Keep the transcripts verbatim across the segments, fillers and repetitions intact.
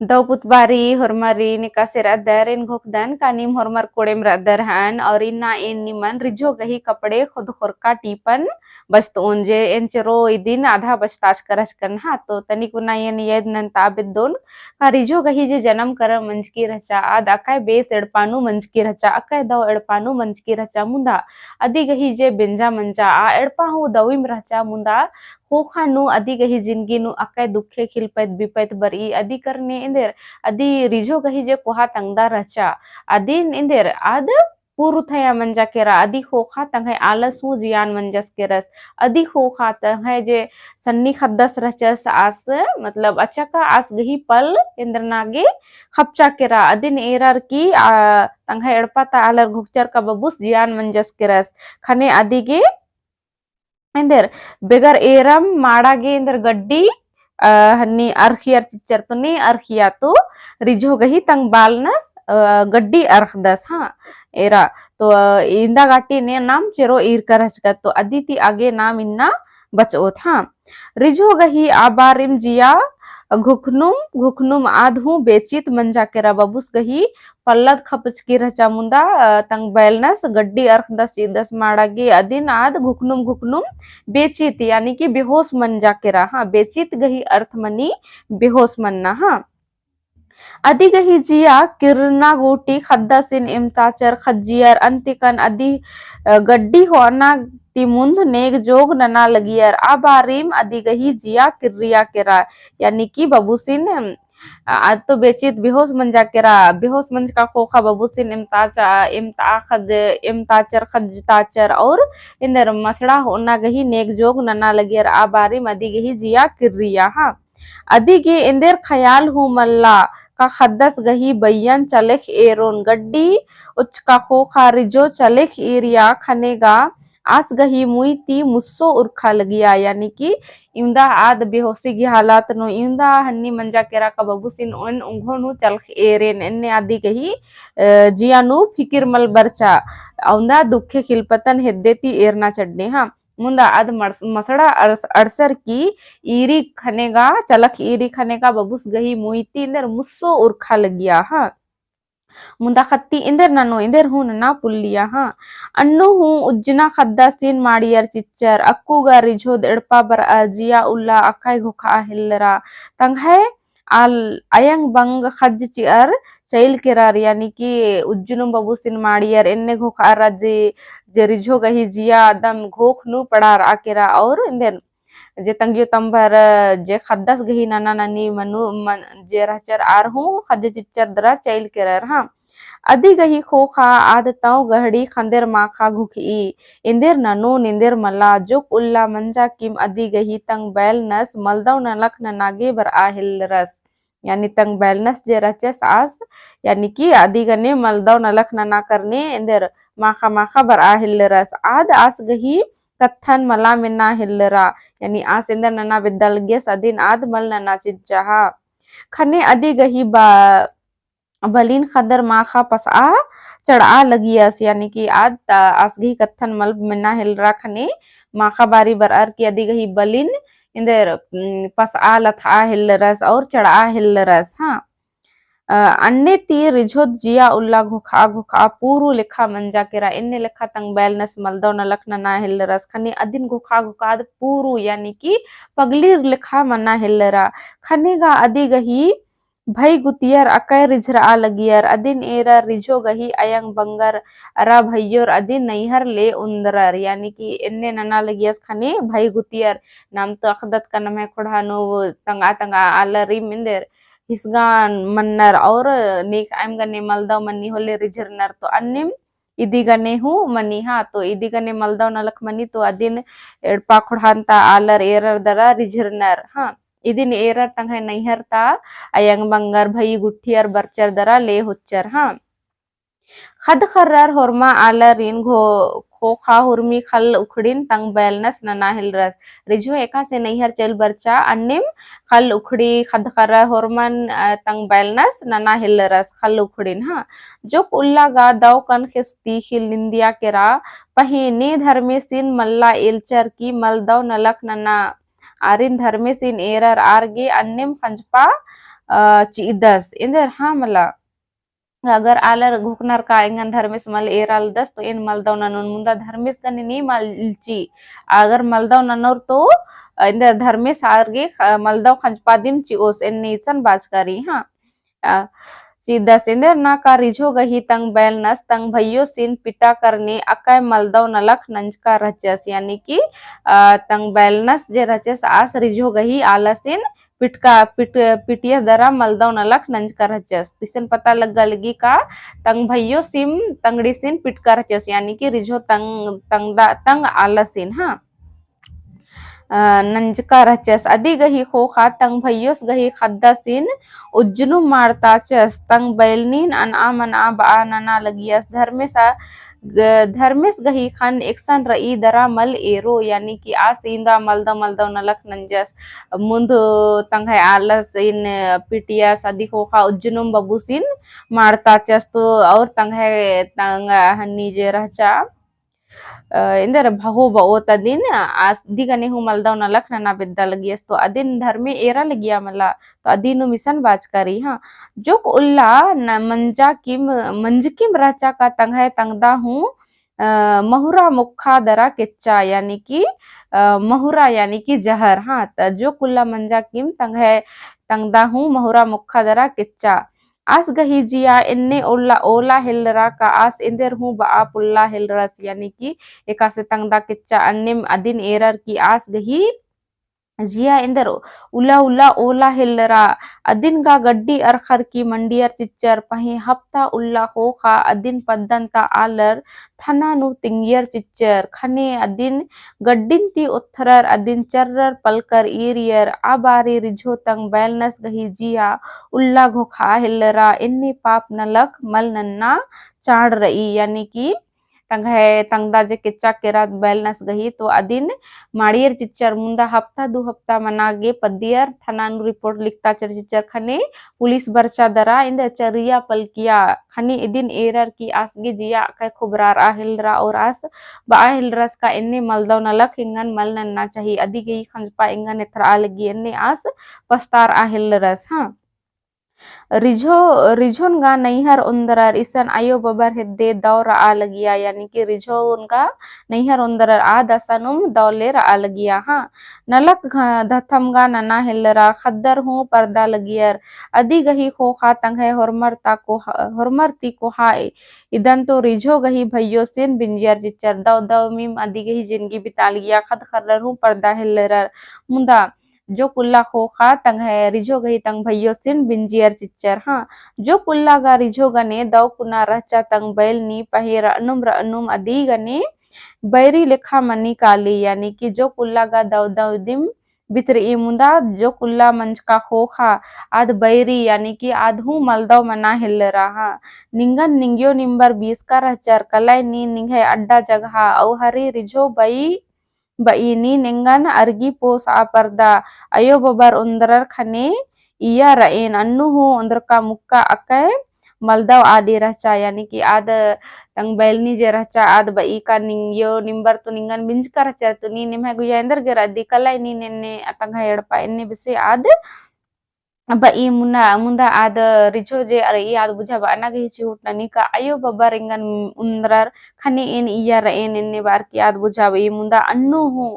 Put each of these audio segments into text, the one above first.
दव पुत बारी होरमारिन एकासे रअदर, एन घोखदन का नीम होरमर कोड़ेम रअदर हन, और इन्ना एन निमन रिझो गही कपड़े खुद खोरका टीपन बचतओन जे एन चेरो इदिन आधा बचताचकर रहचकन हा। तो तनिक उन्ना एन याद नन्ता बेद्दोन का रिझो गही जे जनम करम मंजकी रहचा, आद अकय बेस एड़पा नू मंजकी रहचा, अकय दव एड़पा नू मंजकी रहचा, मुन्दा अदी गही जे बेंजा मंजा आ एड़पा हूँ दविम रहचा, मुन्दा ख़ोख़ा नू अदी गही जिनगी नू अकय दुखे खिलपैत बिपैत बरई, अदी करने एन्देर अदी रिझो गही जे कोहा तंगदा रहचा, अदिन एन्देर आद पूरू थया मंजा केरा, अदी ख़ोख़ा तंग्है आलस हूँ जियान मंजस केरस, अदी ख़ोख़ा तंग्है जे सन्नी ख़द्दस रहचस आस, मतलब अचका आस गही पल एन्देर ना गे खपचा केरा, अदिन एरर की, आ, तंग्है एड़पा ता आलर घोखचर का बबुस जियान मंजस केरस, ख़ने अदी गे एन्देर बेगर एरम माड़ा गे एन्देर गड्डी, अ, हन्नी अरखियर चिच्चर तो ने अरखिया तो रिझो गही तंग बालनस, अ, गड्डी अरखदस, हाँ, एरा। तो, अ, इन्दा गाटी ने नाम चेरो ईरकर रहचकत तो अदी ती आगे नाम इन्ना बचओत, हाँ। रिझो गही आ बारिम जिया घुखनुम, घुखनुम आद हूँ बेचित मंजा केरा बबुस गही पल्लद खपचकी रहचा मुन्दा, अ, तंग बैलनस गड्डी अरखदस चिदस माड़ा गे अदिन आद घुखनुम घुखनुम बेचित, यानी कि बेहोस मंजा केरा, हाँ, बेचित गही अर्थ मनी बेहोस मन्ना, हाँ। अदी गही जिया किर्रना गूटी ख़द्दासिन इमताचर ख़ज्जियर अन्तिकन अदी, अ, गड्डी होअना ती मुन्द नेग जोग नना लगियर, आ बारिम अदी गही जिया किर्रिया केरा, यानी कि बबुसिन, अ, आद तो बेचित बेहोस मंजा केरा, बेहोस मंजका ख़ोख़ा बबुसिन इमताचा, इमता ख़ज-, इमताचर ख़ज्जताचर और एन्देर मसड़ा होअना गही नेग जोग नना लगियर, आ बारिम अदी गही जिया किर्रिया, हाँ। अदी गे एन्देर ख़याल हूँ मल्ला का ख़द्दस गही बइयन चलेख एरोन, गड्डी उचका ख़ोख़ा रिझो चलेख ईरिया ख़ने गा आस गही मुई ती मुस्सो उरखा लगिया, यानी कि इवंदा आद बेहोसी गही हालात नू इवंदा हन्नी मंजा केरा का बबुसिन ओन उंघो नू चलख एरेन, एन्ने अदी गही, अ, जिया नू फिकिर मल बरचा, अवंदा दुखे खिलपतन हेद्दे ती एरना चड्डे, हाँ। मुन्दा आद मड़स-, मसड़ा अड़स-, अड़सर की ईरी ख़ने गा, चलख ईरी ख़ने गा बबुस गही मुई ती एन्देर मुस्सो उरखा लगिया, हाँ। मुन्दा ख़त्ती एन्देर ननो, एन्देर हूँ नना पुल्लिया, हाँ। अन्नु हूँ उज्जना ख़द्दासिन माड़ियर चिच्चर, अक्कु गा रिझोद एड़पा बरआ जिया उल्ला अकय घोखा हेल्लरा, तंग्है आल अयंग बंग ख़ज्ज चिअर चइल केरर, यानी कि उज्जनुम बबुसिन माड़ियर एन्ने घोखा रअर जे, जे रिझो गही जिया अदम घोख नू पड़ारआ केरा और एन्देर जे तंग्यो तंभर जे ख़द्दस गही नना ननी मनु मन जे रहचर आर हूँ ख़ज्ज चिच्चर दरा चइल केरर, हाँ। अदी गही ख़ोख़ा आद तंव गहड़ी ख़न्देर माख़ा घुखई, एन्देर ननोन एन्देर मला, जोक उल्ला मंजा किम अदी गही तंग बैलनस मलदव नलख नना गे बरआ हेल्लरस। यानी तंग बैलनस जे रहचस आस, यानी कि अदी गने मलदव नलख नना करने एन्देर माख़ा माख़ा बरआ हेल्लरस। आद आस गही कत्थन मला मेना हेल्लरा, यानी आस एन्देर नना बेद्दा लगियस अदिन आद मल नना चिच्चा हा। ख़ने अदी गही बा बलिन ख़द्दर माख़ा पसआ चढ़आ लगियस, यानी कि आद ता आस गही कत्थन मल मेना हेल्लरा ख़ने माख़ा बारी बरअर की अदी गही बलिन एन्देर, उम, पसआ लथआ हेल्लरस और चढ़आ हेल्लरस, हाँ। अ, अन्ने ती रिझोद जिया उल्ला घोखआ घोखआ पूरू लेखा मंजा केरा, एन्ने लेखा तंग बैलनस मलदव नलख नना हेल्लरस, ख़ने अदिन घोखआ घोखआ आद पूरू, यानी कि पगलीर लेखा मना हेल्लरा। ख़ने गा अदी गही भई गुतियर अकय रिझरआ लगियर, अदिन एरर रिझो गही अयंग बंगर अरा भइयोर अदिन नैहर ले उन्दरर, यानी कि एन्ने नना लगियस ख़ने भई गुतियर, नाम तो अख़दत का नम्है ख़ोंड़हा नू तंगआ तंगआ आलर इम एन्देर हिसगान मन्नर और नेक अयम गने मलदव मनी होले रिझरनर तो अन्नेम इदी गने हूँ मनी हा, तो इदी गने मलदव नलख मनी तो अदिन एड़पा ख़ोंड़हान ता आलर एरर दरा रिझरनर, हाँ। इदिन एरर तंग्है नैहर ता अयंग बंगर भई गुट्ठियर बरचर दरा ले होच्चर, हाँ। ख़द्द ख़र्रर होरमा आलरिन घो-, ख़ोख़ा हुरमी ख़ल्ल उखड़िन तंग बैलनस नना हेल्लरस। रिझो एकासे नैहर चइल बरचा अन्नेम ख़ल्ल उखड़ी ख़द्द ख़र्रर होरमन, अ, तंग बैलनस नना हेल्लरस ख़ल्ल उखड़िन, हाँ। जोक उल्ला गा दव कन ख़ेस्ती ख़िल निंदिया केरा, पहें ने धर्मेसिन मल्ला एल्चर की मलदव नलख नना आरिन धर्मेसिन एरर आर गे अन्नेम ख़ंजपा अ, चिदस। एन्देर हाँ मला। अगर आलर घोखनर का एंगन धर्मेस मल एरालदस तो एन मलदव ननोन मुन्दा धर्मेस गने नी मलची। अगर मलदव ननोर तो एन्देर धर्मेस आर गे ख-, मलदव खंजपा दिम चिओस एन्ने इसन बाचका रई, हाँ। अ, चिदस एन्देर ना का रिझो गही तंग बैलनस तंग भइयोसिन पिटा करने अकय मलदव नलख नंजका रहचस, यानी कि, अ, तंग बैलनस जे रहचस आस रिझो गही आलसिन पिटका, पिट-, पिटिया दरा मलदव नलख नंजका रहचस। तिसन पता लग्गा लगी का तंग भइयोसिम तंगड़ीसिन पिटका रहचस, यानी कि रिझो तंग, तंगदा, तंग आलसिन, हाँ। अ, नंजका रहचस। अदी गही ख़ोख़ा तंग भइयोस गही ख़द्दासिन उज्जनुम माड़ताचस। तंग बैलनिन अनआ मनआ बआ नना लगियस। धर्मेस, ग-, धर्मेस गही ख़न्न एकसन रई दरा मल एरो, यानी कि आस इन्दा मलदव मलदव नलख नंजस। मुन्द तंग्है आलसिन पिटियस, अदी ख़ोख़ा उज्जनुम बबुसिन माड़ताचस तो और तंग्है तंग हन्नी जे रहचा अ, एन्देर भहो बओत अदिन, आस अदी गने हूँ मलदव नलख नना बेद्दा लगियस, तो अदिन धर्मे एरा लगिया मला, तो अदिनुम इसन बाचका रई, हाँ। जोक उल्ला न मंजा किम, मंजकिम रहचा का तंग्है तंगदा हूँ, अ, महुरा मुक्खा दरा केच्चा, यानी कि, अ, महुरा यानी कि जहर, हाँ। त जोक उल्ला मंजा किम तंग्है तंगदा हूँ महुरा मुक्खा दरा केच्चा। आस गही जिया एन्ने ओला, ओला हेलरा का आस एन्देर हूँ बआ पुल्ला हेलरस, यानी कि एकासे तंगदा केच्चा अन्नेम अदिन एरर की आस गही जिया एन्देर उला उला ओला हेलरा। अदिन गा गड्डी अरखर की मंडियर चिच्चर। पहें हप्ता उल्ला ख़ोख़ा अदिन पद्दन ता आलर थना नू तिंगियर चिच्चर। ख़ने अदिन गड्डिन ती ओथरर अदिन चर्रर पलकर ईरियर। आ बारी रिझो तंग बैलनस गही जिया उल्ला घोखा हेलरा। एन्ने पाप नलख मल नन्ना चाड़ रई, यानी कि तंग्है तंगदा जे केच्चा केरा बैलनस गही तो अदिन माड़ियर चिच्चर। मुन्दा हप्ता दू हप्ता मना गे पद्दियर थना नू रिपोर्ट लिखताचर चिच्चर। ख़ने पुलिस बरचा दरा एन्देर चर्रिया पलकिया। ख़ने इदिन एरर की आस गे जिया अकय खुबरारआ हेलरा और आस बआ हेलरस का एन्ने मलदव नलख एंगन मल नन्ना चाही। अदी गही खंजपा एंगन एथरआ लगी एन्ने आस पछतारआ हेलरस, हाँ। रिझो, रिझोन गा नैहर ओन्दरर इसन अयो बबर हेद्दे दव रआ लगिया, यानी कि रिझोन गा नैहर ओन्दरर आद असनुम दव ले रआ लगिया, हाँ। नलख घ-, धथम गा नना हेलरा, ख़द्दर हूँ परदा लगियर। अदी गही ख़ोख़ा तंग्है होरमर ता कोहा, होरमर ती कोहा इदन तो रिझो गही भइयोसिन बिंजियर चिच्चर। दव दव मिम अदी गही जिनगी बितालिया ख़द्द ख़र्रर हूँ परदा हेलरर। मुन्दा जोक उल्ला ख़ोख़ा तंग्है रिझो गही तंग भइयोसिन बिंजियर चिच्चर, हाँ। जोक उल्ला गा रिझो गने दव कुना रहचा तंग बैलनी पहें रअनुम रअनुम अदी गने बैरी लेखा मनी काली, यानी कि जोक उल्ला गा दव दव दिम बितरई मुन्दा जोक उल्ला मंजका ख़ोख़ा आद बैरी, यानी कि आद हूँ मलदव मना हेलरा, हाँ। निंगन निंग्यो निम्बर बीसका रहचर कलय नीन निंग्है अड्डा जगहा अउर हरी रिझो बई बई नीन एंगन अरगी पोसआ परदा। अयो बबर ओन्दरर ख़ने इया रएन अन्नु हूँ ओन्दरका मुक्का अकय मलदव आली रहचा, यानी कि आद तंग बैलनी जे रहचा आद बई का निंग्यो निम्बर तो निंगन बिंजका रहचा तो नीन निम्है गुइया एन्देर गे रअदी कलय नीन एन्ने तंग्है एड़पा एन्ने बेसे आद बई मुना, मुन्दा आद रिझो जे अरई आद बुझा बअना गही चिहुट ननी का अयो बबर एंगन ओन्दरर ख़ने एन इया रएन एन्ने बार की आद बुझा बई मुन्दा अन्नु हूँ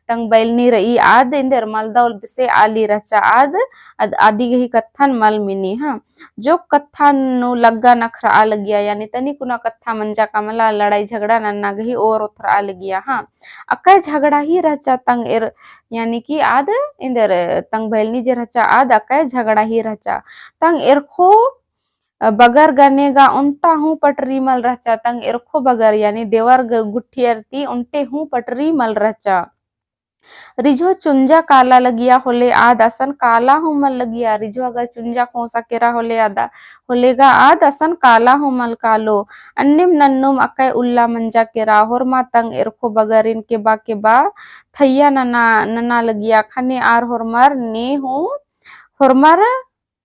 तंग बैलनी रई आद एन्देर मलदव बेसे आली रहचा आद, आद अदी गही कत्थन मल मिनी, हाँ। जो कत्था नू लग्गा नखरआ लगिया, यानी तनी कुना कत्था मंजा का मला लड़ाई झगड़ा नन्ना गही ओर ओथरआ लगिया, हाँ। अकय झगड़ा ही रहचा तंग एर यानी कि आद एन्देर तंग बैलनी जे रहचा आद अकय झगड़ा ही रहचा। तंग एरखो, अ, बगर गने गा ओन्टा हूँ पटरी मल रहचा, तंग एरखो बगर यानी देवर ग-, गुट्ठियर ती ओन्टे हूँ पटरी मल रहचा। रिझो चुंजा काला लगिया होले आद असन काला हूँ मल लगिया। रिझो अगर चुंजा खोंसा केरा होले आदा, होले गा आद असन काला हूँ मल कालो। अन्निम नन्नुम अकय उल्ला मंजा केरा, होरमा तंग एरखो बगरिन केबा केबा थैया नना, नना लगिया। ख़ने आर होरमर ने हूँ, होरमर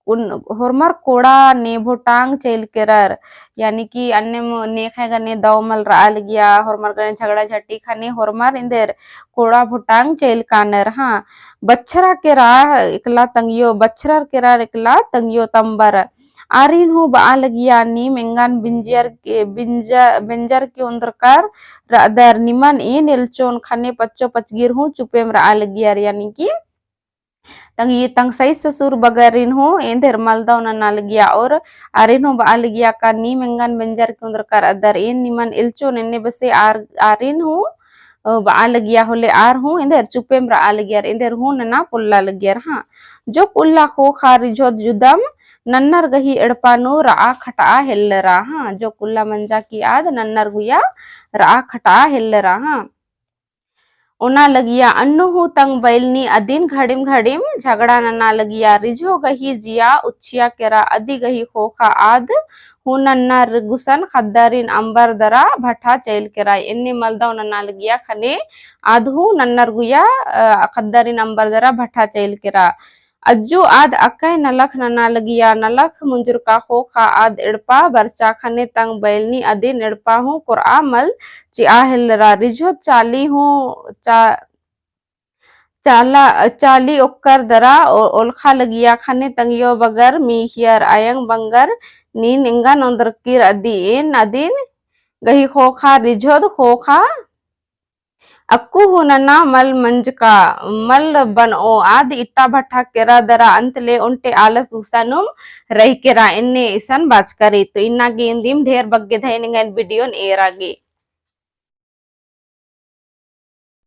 उन-, होरमर कोड़ा ने भोटांग चइल केरर, यानी कि अन्नेम नेखय गने दव मल रआ लगिया, होरमर गने झगड़ा झटी ख़ने होरमर एन्देर कोड़ा भोटांग चइल कानर। हाँ, बछरा केरा एकला तंग्यो, बछरर केरा एकला तंग्यो तम्बर। आरिन हूँ बआ लगिया नीम एंगन बिंजर के, बिंज-, बिंजर के उंदरकर रअदर निमन एन एल्चोन ख़ने पच्चो पचगिर हूँ चुपेम रआ लगियर, यानी कि तंग ये तंग सइस ससुर बगरिन हूँ एन्देर मलदव नना लगिया और आरिन हूँ बआ लगिया का नीम एंगन बिंजर के उंदरकर रअदर एन निमन एल्चोन एन्ने बसे आर-, आरिन हूँ, अ, बआ लगिया होले आर हूँ एन्देर चुपेम रआ लगियर, एन्देर हूँ नना पोल्ला लगियर। हाँ, जोक उल्ला ख़ोख़ा रिझोद जुदम नन्नर गही एड़पा नू रआ खटआ हेल्लरा। हाँ, जोक उल्ला मंजा की आद नन्नर गुया रआ खटआ हेल्लरा। हाँ। ओना लगिया अन्नु हूँ तंग बैलनी अदिन घड़िम घड़िम झगड़ा नना लगिया। रिझो गही जिया उच्छिया केरा अदि गही ख़ोख़ा आद हूँ नन्नर गुसन ख़द्दरिन अम्बर दरा भट्ठा चइल केरा। एन्ने मलदव नना लगिया ख़ने आद हूँ नन्नर गुया, अ, ख़द्दरिन अम्बर दरा भट्ठा चइल केरा। अज्जु आद अकय नलख नना लगिया, नलख मुंजुरका ख़ोख़ा आद एड़पा बरचा ख़ने तंग बैलनी अदिन एड़पा हूँ कोरआ मल चिआ हेल्लरा। रिझोद चाली हूँ चा-, चाला, चाली ओक्कर दरा ओ-, ओलख़ा लगिया ख़ने तंग्यो बगर मीख़ियर अयंग बंगर नीन एंगन ओन्दरकिर अदि एन अदिन गही ख़ोख़ा रिझोद ख़ोख़ा अक्कु हूँ नना मल मंजका, मल बनओ, आद इट्टा भट्ठा केरा दरा अंतले ओन्टे आलस गुसानुम रई केरा, एन्ने इसन बाचका रई। तो इन्ना गे इन्दिम ढेर बग्गे धैन एंगन video न एरा गे।